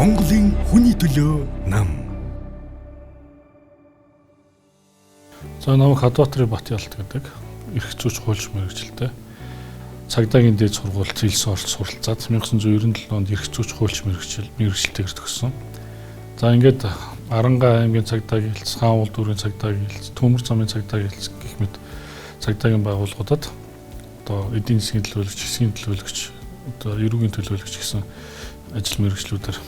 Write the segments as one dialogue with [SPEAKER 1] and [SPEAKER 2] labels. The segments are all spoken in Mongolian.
[SPEAKER 1] Монголын хүний төлөө нам.
[SPEAKER 2] За намайг Хадбаатарын Батялт гэдэг эрх зүйч хуульч мэргэжилтэй. Цагдаагийн дээд сургуульд элс оролт суралцаад 1997 онд эрх зүйч хуульч мэргэжилтэйгээр төгссөн. За ингээд Аранга аймгийн цагдаагийн хэлц, Хаан уул дүүргийн цагдаагийн хэлц, Төмөр замын цагдаагийн хэлц гэх мэт цагдаагийн байгууллагуудад одоо эдийн засгийн төлөөлөгч, хэсгийн төлөөлөгч, одоо эрүүгийн төлөөлөгч гэсэн ажил мэргэжлүүдээр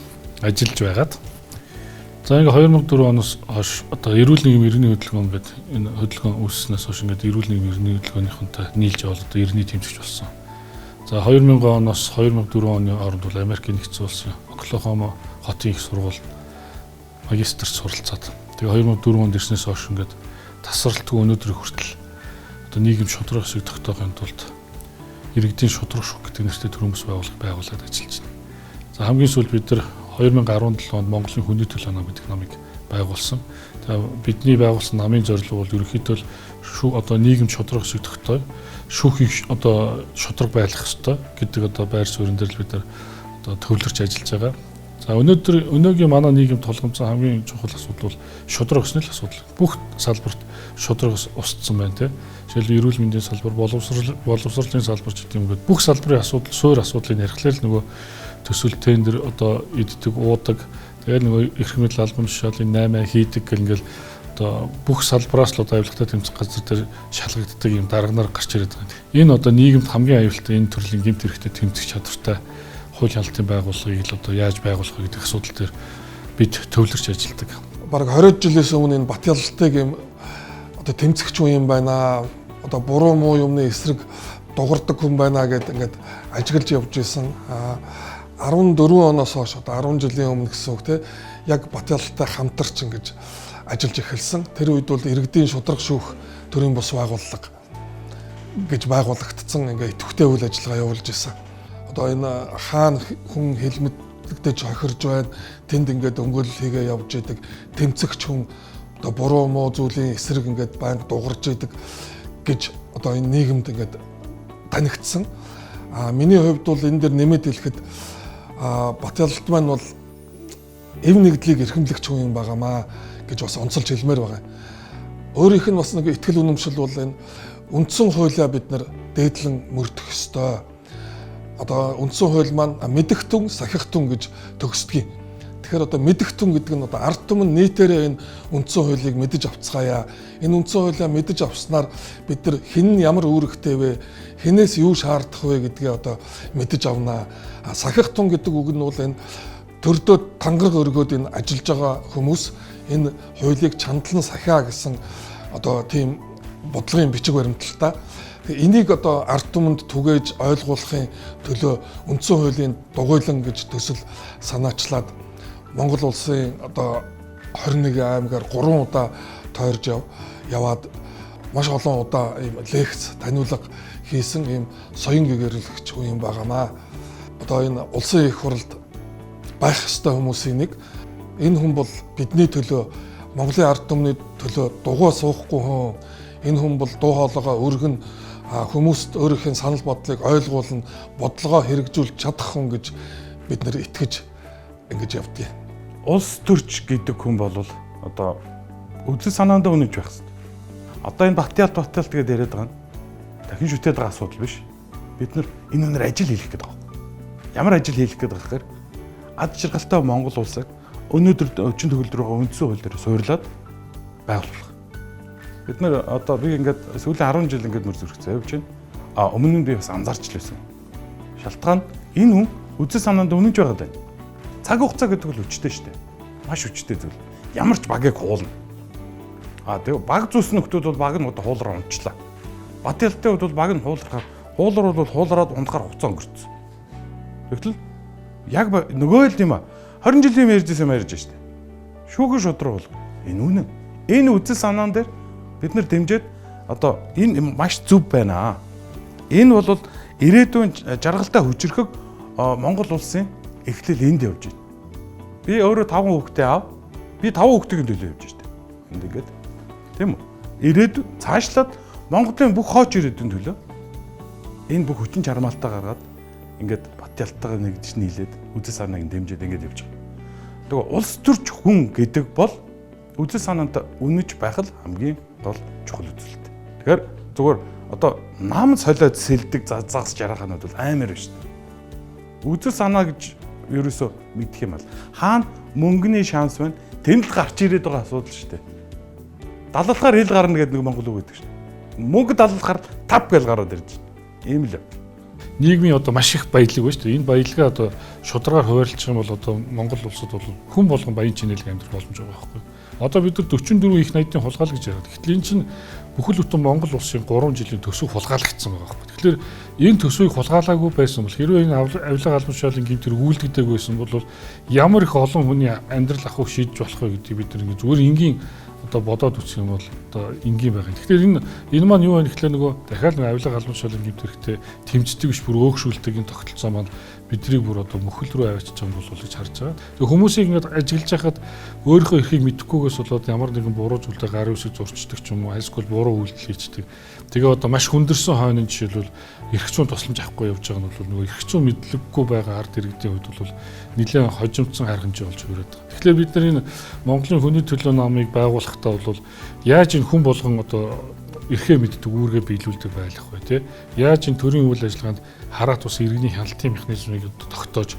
[SPEAKER 2] ажиллаж байгаад за ингээ 2004 оноос хойш одоо эрүүл нийгмийн иргэний хөдөлгөөн гэдэг энэ хөдөлгөөн үүсснээс хойш ингээд эрүүл нийгмийн иргэний хөдөлгөөнийхөнтэй нийлж явал одоо иргэний тэмцэгч болсон. За 2000 оноос 2004 оны хооронд бол Америкийн нэгдсэн улсын Оклахома хотын их сургууль магистрт суралцаад тэгээ 2004 онд ирснээс хойш ингээд тасралтгүй өнөөдөр хүртэл одоо нийгэм шударга ёсыг тогтоохын тулд иргэдийн шударга шүүх гэдэг нэртэй төрийн бас байгууллага байгуулад ажиллаж байна. За хамгийн сүүлд бид нар 2017 онд Монголын хүний төлөө нам гэдэг намыг байгуулсан. Тэгээ бидний байгуулсан намын зорилго бол ерөнхийдөө одоо нийгэм шударга ёсыг тогтоё, шүүхийг одоо шударга байлгах ёстой гэдэг одоо байр суурин дээр л бид нар одоо төвлөрч ажиллаж байгаа. За өнөөдөр өнөөгийн манай нийгэм тулгамдсан хамгийн чухал асуудал бол шударга ёсны л асуудал. Бүх салбарт шударга ёс устсан байна те. Жишээлбэл эрүүл мэндийн салбар, боловсролын салбар ч гэдэг юм гээд бүх салбарын асуудал, суур асуудлыг ярихлаар л нөгөө төсөл тендер одоо иддэг, уудаг, тэгэл нөгөө эрх мэдэл албан тушаалын 8 хийдэг гэл ингээл одоо бүх салбараас л одоо авилгатай тэмцэх газар дээр шалгагддаг юм дарганаар гарч ирээд байгаа. Энэ одоо нийгэмд хамгийн аюултай энэ төрлийн гэмт хэрэгтэй тэмцэх чадвартай хууль хяналтын байгууллагыг л одоо яаж байгуулах вэ гэдэг асуудал дээр бид төвлөрч ажилладаг.
[SPEAKER 3] Бараг 20 жилээс өмнө энэ Батялтыг юм одоо тэмцэгч хүн юм байна. Одоо буруу муу юмны эсрэг дугардаг хүн байна гэд ингээд ажиглаж явж исэн. 14 оноос хойш одоо 10 жилийн өмнө гэсэн үг те яг Батялттай хамтарч ингэж ажиллаж эхэлсэн. Тэр үед бол иргэдийн шударга шүүх төрийн бус байгууллага гэж байгуулагдсан ингээ идэвхтэй үйл ажиллагаа явуулж исэн. Одоо энэ хаана хүн хэлмэдлэгдэж хохирж байна, тэнд ингээд өнгөлөл хийгээ явж идэг, тэмцэгч хүн одоо буруу муу зүйлийн эсрэг ингээд байнга дугарч идэг гэж одоо энэ нийгэмд ингээд танигдсан. А миний хувьд бол энэ дэр нэмэт хэлэхэд Батялт маань бол эв нэгдлийг эрхэмлэгч хүн юм байгаамаа гэж бас онцолж хэлмээр байгаа. Өөрийнх нь бас нэг итгэл үнэмшил бол энэ үндсэн хуулиа бид нар дээдлэн мөрдөх ёстой. Одоо үндсэн хууль маань мэдэх түн, сахих түн гэж төгсдөг. Тэгэхээр одоо мэдэх түн гэдэг нь одоо ард түмэн нийтээрээ энэ үндсэн хуулийг мэдэж авцгаая. Энэ үндсэн хуулиа мэдэж авснаар бид нар хэн нь ямар үүрэгтэй вэ? Хэнээс юу шаардах вэ гэдгээ одоо мэдэж авнаа. Сахих тун гэдэг үг нь бол энэ төрдөө тангараг өргөөд энэ ажиллаж байгаа хүмүүс энэ хуулийг чандлан сахиа гэсэн одоо тийм бодлогын бичиг баримтал та. Тэгээ энийг одоо ард түмэнд түгээж ойлгуулахын төлөө үндсэн хуулийн дугуйлан гэж төсөл санаачлаад Монгол улсын одоо 21 аймгаар 3 удаа тойрж яваад маш олон удаа ийм лекц таниулга хийсэн ийм соён гэгэрлэгч хүн юм байгаамаа. Одоо энэ улсын их хурлд байх ёстой хүмүүсийн нэг энэ хүн бол бидний төлөө Монголын ард түмний төлөө дугуй суухгүй хүн. Энэ хүн бол дуу хоолойгоо өргөн хүмүүст өөрийнх нь санал бодлыг ойлгуулна, бодлогоо хэрэгжүүлж чадах хүн гэж бид нэр итгэж ингэж явдгийг.
[SPEAKER 4] Улс төрч гэдэг хүн бол одоо үзэл санаандаа үнэнч байх хэрэгтэй. Одоо энэ Батялт гэдээ яриад байгаа нь дахин шүтээд байгаа асуудал биш. Бид нар энэ өнөр ажил хийх гэдэг байгаа. Ямар ажил хийх гэдэг байгаа гэхээр ад жаргалтай Монгол улсыг өнөөдөр өвчин төгөлдөр байгаа үндсэн хууль дээр суурлаад байгуулах. Бид нар одоо би ингээд сүүлийн 10 жил ингээд мөр зүрхцээ явж байна. А өмнө нь би бас анзаарч л байсан. Шалтгаан энэ хүн үзэл санаанд үнэнч байгаад байна. Цаг хугацаа гэдэг бол хүчтэй шүү дээ. Маш хүчтэй зүйл. Ямар ч багийг хуулна. А тэгээ баг зүс нөхдүүд бол баг нь одоо хуулраа унчлаа. Батялтын хувьд бол баг нь хуулрахаар хуулар бол хуулраад ундахаар хугацаа өнгөрцөн. Тэгтэл яг нөгөө л юм а 20 жилийн ярьж байсан юм ярьж шүү дээ. Шүүхэн шудраг бол энэ үнэн. Энэ үзэл санаан дээр бид нар дэмжиж одоо энэ маш зөв байна. Энэ бол ирээдүйн жаргалтай хүчирхэг Монгол улсын эхлэл энд явж байна. Би өөрөө 5 хүүхдээ аав. Би 5 хүүхдийн төлөө явж штэ. Энд ингээд тийм үү? Ирээдүй цаашлаад Монголын бүх хооч ирээдүйн төлөө энэ бүх хүчин чармаалтаа гаргаад ингээд Батялтайгаа нэгдэж нийлээд үзэл санааг дэмжиж ингээд явж байгаа. Тэгээ улс төрч хүн гэдэг бол үзэл санаанд үнэж байх л хамгийн гол чухал үзэлт. Тэгэхээр зүгээр одоо нам солиод сэлдэг загас жаргаханууд бол амар биш. Үзэл санаа гэж ерөөсөө мэдэх юм бол хаана мөнгөний шанс байна? Тэнд л гарч ирээд байгаа асуудал шүү дээ. Даллахаар хил гарна гэдэг нэг монгол үг гэдэг шүү дээ. Мөнгө даллахаар тап гэж гараад ирж байна. Ийм л.
[SPEAKER 2] Нийгмийн одоо маш их баялаг байна шүү дээ. Энэ баялагаа одоо шударгаар хуваарлчих юм бол одоо Монгол улсад бол хүн болгон баян чинэлэг амьдрах боломж байгаа байхгүй. Одоо бид нар 44 их 80-ын хулгаал гэж яриад. Гэтэл энэ чинь бүхэл бүтэн Монгол улсын 3 жилийн төсөв хулгаалагдсан байгаа байхгүй. Тэгэхээр энэ төсвийг хулгаалаагүй байсан бол хэрвээ энэ авилга албан тушаалын гэмт хэрэг үйлдэгдээгүй байсан бол ямар их олон хүний амьдрал ахуйг шийдэж болох вэ гэдгийг бид нар ингэ зүгээр энгийн одоо бодоод үзэх юм бол одоо энгийн байгаа. Тэгэхээр энэ маань юу вэ гэхлээр нөгөө дахиад нэг авилга албан тушаалын гэмт хэрэгтэй тэмцдэг биш бүр өөгшүүлдэг энэ тогтолцоо маань бидрийг бүр одоо мөхөл рүү авчиж байгаа юм болов уу гэж харж байгаа. Тэгээ хүмүүсийг ингээд ажиглаж байхад өөрийнхөө эрхийг мэдэхгүйгээс болоод ямар нэгэн буруу зүйлдээ гар үсэг зурчдаг ч юм уу, альсгүй буруу үйлдэл хийчдэг. Тэгээ одоо маш хүндэрсэн хойнын жишээлбэл эрх зүйн тусламж авахгүй явж байгаа нь бол нөгөө эрх зүйн мэдлэггүй байгаа ард иргэдийн хувьд бол нэлээд хожимдсан арга хэмжээ болж хувираад байгаа. Тэгэхээр бид нар энэ Монголын хүний төлөө намыг байгуулахдаа бол яаж энэ хүн болгон одоо эрхээ мэддэг үүргээ биелүүлдэг байх вэ те? Яаж энэ төрийн үйл ажиллагаанд хараат ус иргэний хяналтын механизмыг тогтоож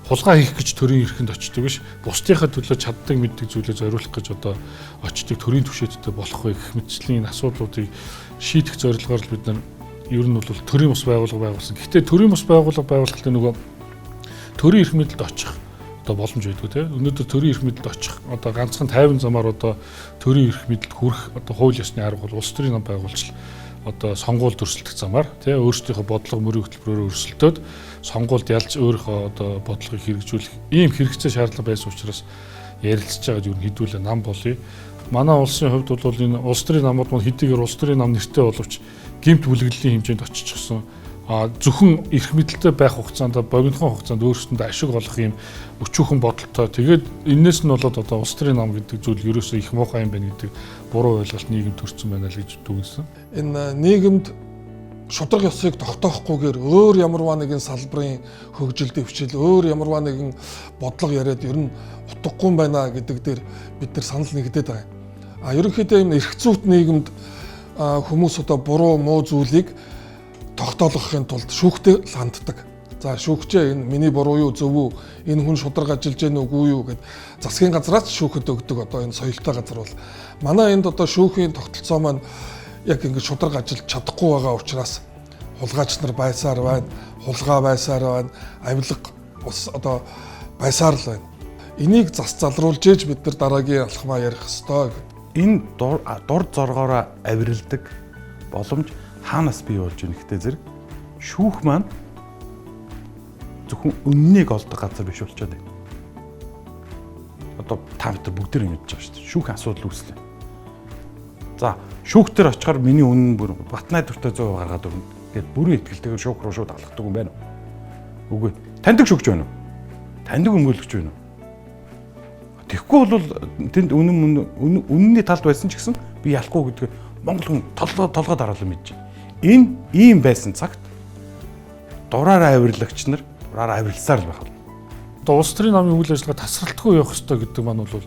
[SPEAKER 2] хулгай хийх гэж төрийн эрхэнд очдог биш, бусдынхаа төлөө чаддаг мэддэг зүйлээ зориулах гэж одоо очдог төрийн түвшээдтэй болох вэ гэх мэтчлийн энэ асуудлуудыг шийдэх зорилгоор л бид нар ер нь бол төрийн бус байгууллага байгуулсан. Гэхдээ төрийн бус байгууллага байгуулахдаа нөгөө төрийн эрх мэдэлд очих одоо боломж байдгүй те. Өнөөдөр төрийн эрх мэдэлд очих одоо ганцхан 50 замаар одоо төрийн эрх мэдэлд хүрэх одоо хууль ёсны арга бол улс төрийн нам байгуулж одоо сонгуульд өрсөлдөх замаар те, өөрсдийнхөө бодлого мөрийн хөтөлбөрөөр өрсөлдөөд сонгуульд ялж өөрийнхөө одоо бодлогыг хэрэгжүүлэх ийм хэрэгцээ шаардлага байсан учраас ярилцж байгаад ер нь хэдүүлээ нам болъё. Манай улсын хувьд бол энэ улс төрийн намууд мөн хэдийгээр улс төрийн нам нэртэй боловч гэмт бүлэглэлийн хэмжээнд оччихсон. Зөвхөн эрх мэдэлтэй байх хугацаанд богинохон хугацаанд өөрсдөндөө ашиг олох юм өчүүхэн бодолтой. Тэгээд энээс нь болоод одоо улс төрийн нам гэдэг зүйл ерөөсөө их муухай юм байна гэдэг буруу ойлголт нийгэм төрсэн байна л гэж дүгнсэн.
[SPEAKER 3] Энэ нийгэмд шударга ёсыг тогтоохгүйгээр өөр ямарваа нэгэн салбарын хөгжил дэвшил, өөр ямарваа нэгэн бодлого яриад ер нь утгагүй юм байна гэдэг дээр бид нар санал нэгдээд байгаа юм. Ерөнхийдөө энэ эрх зүйт нийгэмд хүмүүс одоо буруу муу зүйлийг тогтоолгохын тулд шүүхтэй л ханддаг. За шүүгчээ энэ миний буруу юу зөв үү? Энэ хүн шударга ажиллаж гэнэ үгүй юу гэд засгийн газраас шүүхэд өгдөг одоо энэ соёлтой газар бол манай энд одоо шүүхийн тогтолцоо маань яг ингэ шударга ажиллаж чадахгүй байгаа учраас хулгайч нар байсаар байна, хулгай байсаар байна, авилга ус одоо байсаар л байна. Энийг зас залруулж ээж бид нар дараагийн алхмаа ярих ёстой.
[SPEAKER 4] Энэ дур зоргоороо авиралдаг боломж хаанаас бий болж байна гэхдээ зэрэг шүүх маань зөвхөн үннийг олдог газар биш болчиход байна. Одоо та бид нар бүгдээр мэдж байгаа шүү дээ. Шүүх асуудал үүслээ. За шүүх дээр очихоор миний үнэн бүр бат найдвартай 100% гаргаад өгнө. Гэт бүрэн итгэлтэйгээр шүүх рүү шууд алхдаг юм байна уу? Үгүй. Таньдаг шүүгч байна уу? Таньдаг өмгөөлөгч байна уу? Тэгэхгүй бол тэнд үнэн үнний талд байсан ч гэсэн би ялахгүй гэдгээ Монгол хүн толгой дараалан мэдж байна. Энэ ийм байсан цагт дураараа авирлагч нар дураараа авирласаар л байх болно.
[SPEAKER 2] Одоо улс төрийн намын үйл ажиллагаа тасралтгүй явах ёстой гэдэг маань бол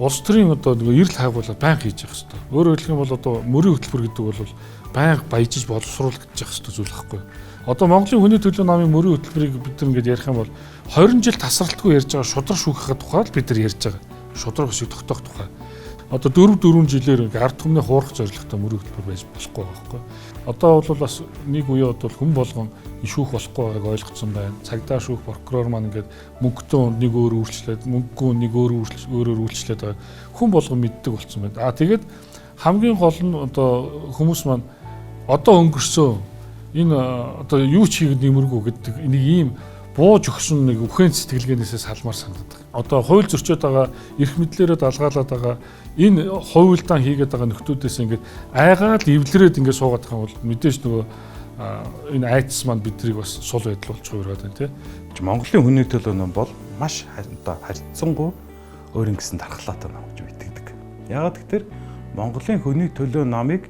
[SPEAKER 2] улс төрийн одоо нөгөө эрэл хайгуулаад байнга хийж явах ёстой. Өөрөөр хэлэх юм бол одоо мөрийн хөтөлбөр гэдэг бол байнга баяжиж боловсруулагдаж явах ёстой зүйл байхгүй. Одоо Монголын хүний төлөө намын мөрийн хөтөлбөрийг бид нар ингээд ярих юм бол 20 жил тасралтгүй ярьж байгаа шудраг шүүхийн тухай л бид нар ярьж байгаа. Шудраг өсийг тогтоох тухай. Одоо 4 жилээр ингээд ард түмний хуурах зорилготой мөрийн хөтөлбөр байж болохгүй байхгүй. Одоо бол бас нэг үе бол хүн болгон шүүх болохгүй байгааг ойлгоцсон байна. Цагдаа шүүх, прокурор маань ингээд мөнгөтэй хүнд нэг өөр үйлчлээд, мөнгөгүй нэг өөрөөр үйлчлээд байгаа. Хүн болгон мэддэг болсон байна. Тэгээд хамгийн гол нь одоо хүмүүс маань одоо өнгөрсөө энэ одоо юу ч хийгээд нэмэргүй гэдэг нэг ийм бууж өгсөн нэг үхэн сэтгэлгээнээсээ салмаар санагддаг. Одоо хууль зөрчөөд байгаа, эрх мэдлээрээ далгаалаад байгаа энэ хуульдаан хийгээд байгаа нөхдүүдээс ингээд айгаад эвлэрээд ингээд суугаад байгаа юм бол мэдээж нөгөө энэ айдас маань биднийг бас сул байдал болж хувираад байна тий.
[SPEAKER 4] Монголын хүний төлөө ном бол маш одоо харьцангуй өөр ингэсэн дархлаатай ном гэж итгэдэг. Яагаад гэвэл Монголын хүний төлөө номыг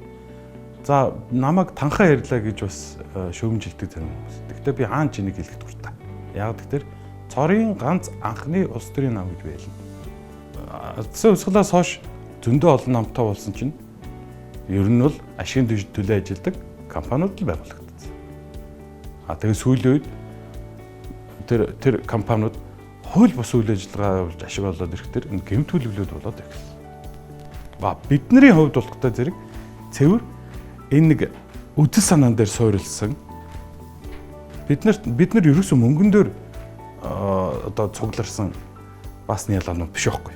[SPEAKER 4] за намайг танхаа ярьлаа гэж бас шүүмжилдэг зарим хүмүүс. Гэхдээ би хаан ч энийг хэлэх дуртай. Яагаад гэвэл цорын ганц анхны улс төрийн нам гэж байлна. Албасан хувьсгалаас хойш зөндөө олон намтай болсон чинь ер нь бол ашигын төлөө ажилладаг компаниуд л байгуулагдсан. А тэгээ сүүлийн үед тэр компаниуд хууль бус үйл ажиллагаа явуулж ашиг олоод ирэх тэр энэ гэмт хүлэглүүд болоод эхэлсэн. Бидний хувьд болохтой зэрэг цэвэр энэ нэг үзэл санаан дээр суурилсан бид нар ерөөсөө мөнгөн дээр одоо цугларсан бас ялгаанууд биш байхгүй.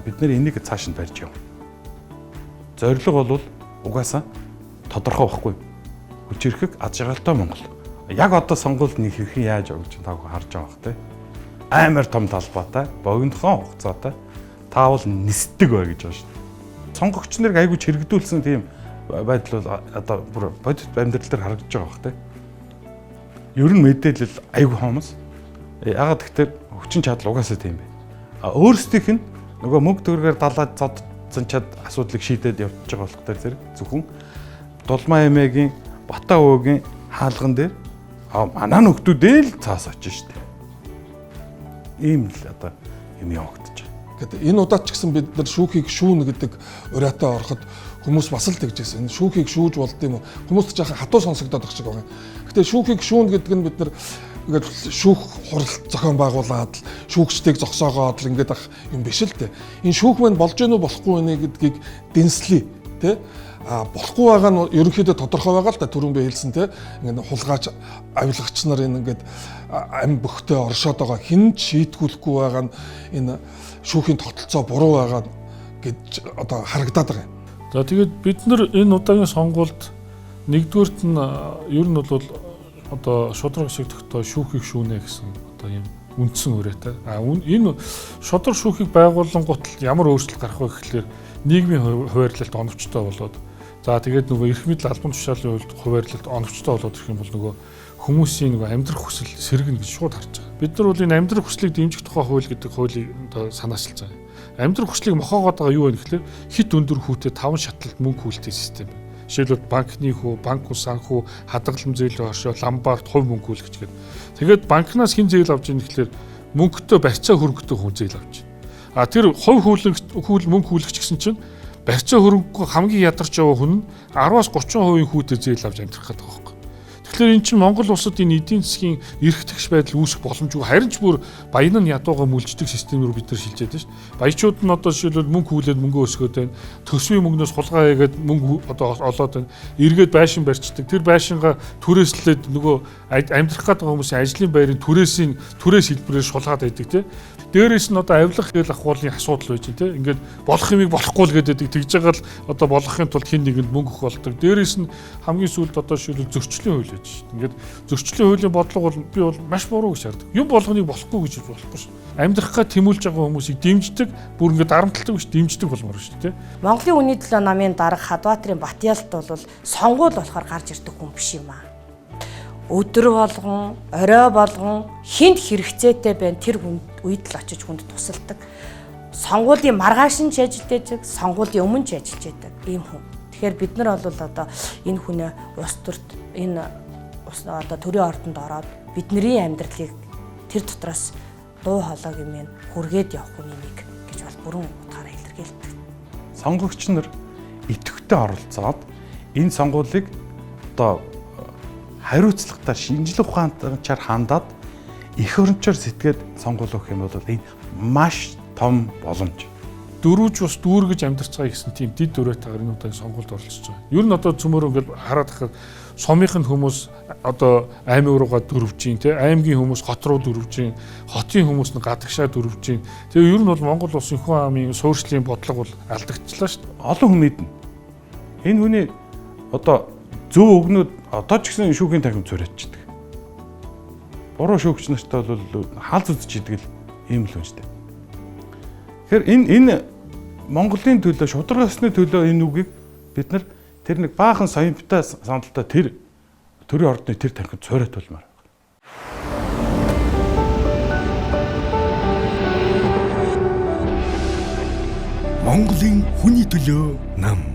[SPEAKER 4] Бид нар энийг цааш нь барьж явна. Зорилго бол угаасаа тодорхой байхгүй. Хүчирхэг ад жаргалтай Монгол. Яг одоо сонгуульд нэг хэрхэн яаж явж байгааг та харж байгаа бох те. Амар том талбайтай, богинохон хугацаатай таавал нисдэг бай гэж байгаа шүү дээ. Сонгогч нарыг айгүй чирэгдүүлсэн тийм байдал бол одоо бүр бодит амьдрал дээр харагдаж байгаа бох те. Ер нь мэдээлэл айгүй хомос. Ягаад гэвэл хүчин чадал угаасаа тийм бай. А өөрсдийнх нь нөгөө мөнгө төгрөгөөр далаад зодсон чад асуудлыг шийдээд явж байгаа болох дээр зэрэг зөвхөн Дулмаа эмээгийн Бата өвөгийн хаалган дээр манай нөхдүүдээ л цаас очиж штэ. Ийм л одоо юм явагдаж байгаа.
[SPEAKER 3] Гэдэг энэ удаад ч гэсэн бид нар шүүхийг шүүнэ гэдэг уриатай ороход хүмүүс бас л тэгж байсан. Энэ шүүхийг шүүж болд юм уу? Хүмүүст жаахан хатуу сонсогдоод байх шиг байгаа юм. Гэтэ шүүхийг шүүнэ гэдэг нь бид нар ингээд шүүх хурал зохион байгуулад шүүгчдийг зогсоогоод л ингээд ах юм биш л дээ. Энэ шүүх мань болж гэнэ үү болохгүй вэ гэдгийг дэнслэе, тэ? А болохгүй байгаа нь ерөнхийдөө тодорхой байгаа л да, түрүүн би хэлсэн те. Ингээд хулгайч авилгач нар энэ ингээд ам бөхтэй оршоод байгаа, хэн ч шийтгүүлэхгүй байгаа нь энэ шүүхийн тогтолцоо буруу байгаа гэж одоо харагдаад байгаа юм.
[SPEAKER 2] За тэгээд бид нар энэ удаагийн сонгуульд нэгдүгээрт нь ер нь бол одоо шудраг шиг тогтоо шүүхийг шүүнэ гэсэн одоо юм үндсэн үрээтэй. А энэ шудраг шүүхийг байгуулангуут ямар өөрчлөлт гарах вэ гэхлээр нийгмийн хуваарлалт оновчтой болоод, за тэгээд нөгөө эрх мэдэл албан тушаалын хувьд хуваарлалт оновчтой болоод ирэх юм бол нөгөө хүмүүсийн нөгөө амьдрах хүсэл сэргэнэ гэж шууд харж байгаа. Бид нар бол энэ амьдрах хүслийг дэмжих тухай хууль гэдэг хуулийг одоо санаачилж байгаа. Амьдрах хүслийг мохоогоод байгаа юу вэ гэхлээр хит өндөр хүүтэй 5 шатлалт мөнгө хүлтэй систем. Жишээлбэл банкны хүү, банк ус санхүү, хадгаламж зээл оршоо, ломбард, хувь мөнгө хүлгэж гэдэг. Тэгээд банкнаас хэн зээл авч ийн гэхлээр мөнгөтэй барьцаа хөрөнгөтэй хүн зээл авч. А тэр хувь хүлэгч мөнгө хүлэгч гэсэн чинь барьцаа хөрөнгөгүй хамгийн ядарч яваа хүн нь 10-аас 30% хүүтэй зээл авч амьдрах гэдэг байгаа байхгүй. Тэгэхээр эн чинь Монгол улсад энэ эдийн засгийн эрх тэгш байдал үүсэх боломжгүй. Харин ч бүр баян нь ядуугаа мүлждэг систем рүү бид нар шилжээд байна шүү дээ. Баячууд нь одоо жишээлбэл мөнгө хүлээд мөнгө өсгөөд байна. Төсвийн мөнгнөөс хулгай хийгээд мөнгө одоо олоод байна. Эргээд байшин барьцдаг. Тэр байшингаа түрээслээд нөгөө амьдрах гээд байгаа хүмүүсийн ажлын байрын түрээсийн түрээс хэлбэрээр шулгаад байдаг тийм. Дээрээс нь одоо авилга хэл ахуулын асуудал байж тийм. Ингээд болох юмыг болохгүй л гэдэг тэгж байгаа л одоо болгохын тулд хэн нэгэнд мөнгө өгөх болдог. Дээрээс нь хамгийн сүүлд одоо шилбэл зөрчлийн хууль байж шүү. Ингээд зөрчлийн хуулийн бодлого бол би бол маш буруу гэж хардаг. Юм болгоныг болохгүй гэж болохгүй шүү. Амьдрах га тэмүүлж байгаа хүмүүсийг дэмждэг, бүр ингээд дарамталдаг биш дэмждэг болмоор шүү дээ.
[SPEAKER 5] Монголын үнийн төлөө намын дарга Хадбаатрын Батялт бол сонгуул болохоор гарч ирдэг хүн биш юм аа. Өдөр болгон, орой болгон хүнд хэрэгцээтэй байна тэр үед л очиж хүнд тусалдаг. Сонгуулийн маргааш нь ч ажиллаж байдаг, сонгуулийн өмнө ч ажиллаж байдаг ийм хүн. Тэгэхээр бид нар бол одоо энэ хүнээ улс төрт энэ одоо төрийн ордонд ороод бидний амьдралыг тэр дотроос дуу хоолойг юм хүргээд явах хүний нэг гэж бол бүрэн утгаараа илэрхийлдэг.
[SPEAKER 4] Сонгогч нар идэвхтэй оролцоод энэ сонгуулийг одоо хариуцлагатай шинжлэх ухаанчаар хандаад эх орончоор сэтгээд сонгуул өгөх юм бол энэ маш том боломж.
[SPEAKER 2] Дөрвж ус дүүргэж амьдарцгаая гэсэн тийм дид дөрөөтэйгээр энэ удаагийн сонгуульд оролцож байгаа. Ер нь одоо цөмөр ингээд хараад тахад сумынх нь хүмүүс одоо аймаг руугаа дөрвж гин те, аймгийн хүмүүс хот руу дөрвж гин, хотын хүмүүс нь гадагшаа дөрвж гин. Тэгээ ер нь бол Монгол улсын хүн амын суурьшлын бодлого бол алдагдчихлаа шүү дээ.
[SPEAKER 4] Олон хүн мэднэ. Энэ хүний одоо зөв өгнүүд одоо ч гэсэн шүүхийн танхим цураачдаг. Буруу шүүгч нартай бол хаалц үзэж идэг л ийм л хүн шүү дээ. Тэгэхээр энэ Монголын төлөө, шударга ёсны төлөө энэ үгийг бид нар тэр нэг баахан соёмтой сандалтай тэр төрийн ордны тэр танхимд цураатуулмаар.
[SPEAKER 1] Монголын хүний төлөө нам.